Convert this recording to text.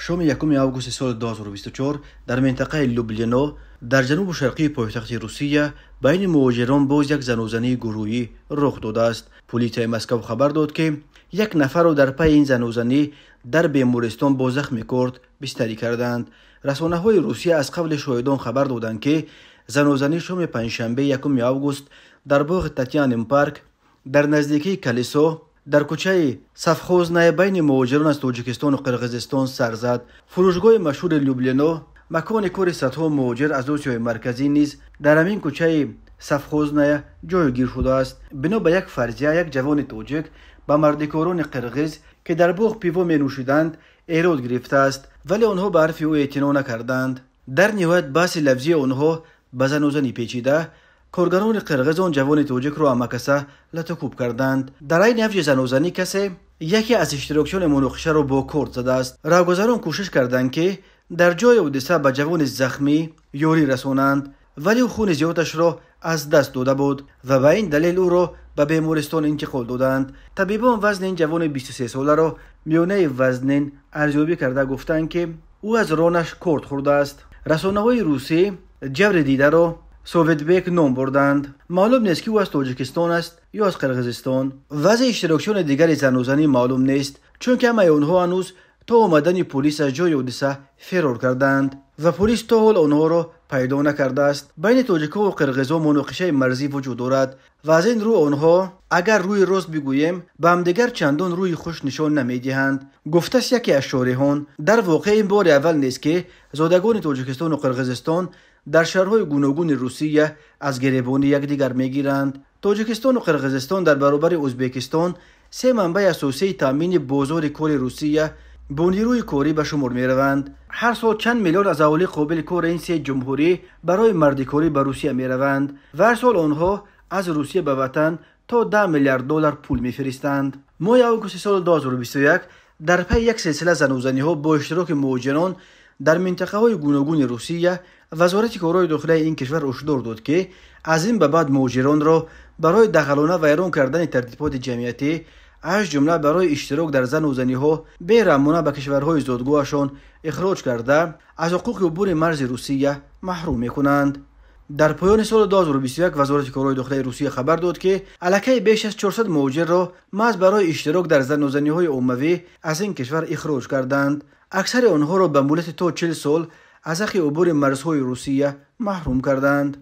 Шоми 1 августи соли 2024 дар минтақаи Люблино дар ҷанубу шарқии пойтахти Русия байни муҳоҷирон боз як занозании гурӯҳӣ рух додааст. Полисияи Москав хабар дод, ки як нафарро дар пайи ин занозанӣ дар бемористон бо захми корд бистарӣ карданд. Расонаҳои Русия аз қавли шоҳидон хабар доданд, ки занозанӣ шоми панҷшанбе 1 август дар боғи Татьянин парк дар наздикии калисо дар кӯчаи Совхозная байни муҳоҷирон аз Тоҷикистону Қирғизистон сар зад. Фурӯшгоҳи машҳури Люблино, макони кори садҳо муҳоҷир аз Осиёи Марказӣ, низ дар ҳамин кӯчаи Совхозная ҷойгир шудааст. Бино ба як фарзия, як ҷавони тоҷик ба мардикорони қирғиз, ки дар боғ пиво менӯшиданд, эрод гирифтааст, вале онҳо ба ҳарфи ӯ эътино накарданд. Дар ниҳоят баҳси лафзии онҳо ба занозанӣ печида, коргарони қирғиз он ҷавони тоҷикро ҳамакаса латукӯб карданд. Дар айни авҷи занозанӣ касе яке аз иштирокчиёни муноқишаро бо корд задааст. Роҳгузарон кӯшиш карданд, ки дар ҷои ҳодиса ба ҷавони захмӣ ёрӣ расонанд, вале ӯ хуни зиёдашро аз даст дода буд ва ба ин далел ӯро ба бемористон интиқол доданд. Табибон вазни ин ҷавони 23-соларо миёнаи вазнин арзёбӣ карда гуфтанд, ки ӯ аз ронаш корд хӯрдааст. Расонаҳои русӣ ҷабри дидаро Советбек ном бурданд. Маълум нест, ки ӯ аз Тоҷикистон аст ё аз Қирғизистон. Вазъи иштирокчиёни дигари занозанӣ маълум нест, чунки ҳамаи онҳо ҳанӯз то омадани полис аз ҷои ҳодиса ферор карданд ва полис то ҳол онҳоро пайдо накардааст. Байни тоҷикҳову қирғизҳо муноқишаи марзӣ вуҷуд дорад ва аз ин рӯ онҳо, агар рӯи рост бигӯем, ба ҳамдигар чандон рӯи хуш нишон намедиҳанд, гуфтааст яке аз шореҳон. Дар воқеъ ин бори аввал нест, ки зодагони Тоҷикистону Қирғизистон дар шаҳрҳои гуногуни Русия аз гиребони якдигар мегиранд. Тоҷикистону Қирғизистон дар баробари Ӯзбекистон се манбаи асосии таъмини бозори кори Русия бо нерӯи корӣ ба шумор мераванд. Ҳар сол чанд миллион аз аҳолии қобили кори ин се ҷумҳурӣ барои мардикорӣ ба Русия мераванд ва ҳар сол онҳо аз Русия ба ватан то 10 миллиард доллар пул мефиристанд. Моҳи августи соли 2021 дар пайи як силсила занозаниҳо бо иштироки муҳоҷирон дар минтақаҳои гуногуни Русия, Вазорати корҳои дохилаи ин кишвар ҳушдор дод, ки аз ин ба баъд муҳоҷиронро барои дағалона вайрон кардани тартиботи ҷамъиятӣ, аз ҷумла барои иштирок дар занозаниҳо, бераҳмона ба кишварҳои зодгоҳашон ихроҷ карда, аз ҳуқуқи убури марзи Русия маҳрум мекунанд. Дар поёни соли 2021 Вазорати корҳои дохилаи Русия хабар дод, ки аллакай беш аз 400 муҳоҷирро маҳз барои иштирок дар занозаниҳои оммавӣ аз ин кишвар ихроҷ карданд. Аксари онҳоро ба муҳлати то 40 сол аз ҳаққи убури марзҳои Русия маҳрум карданд.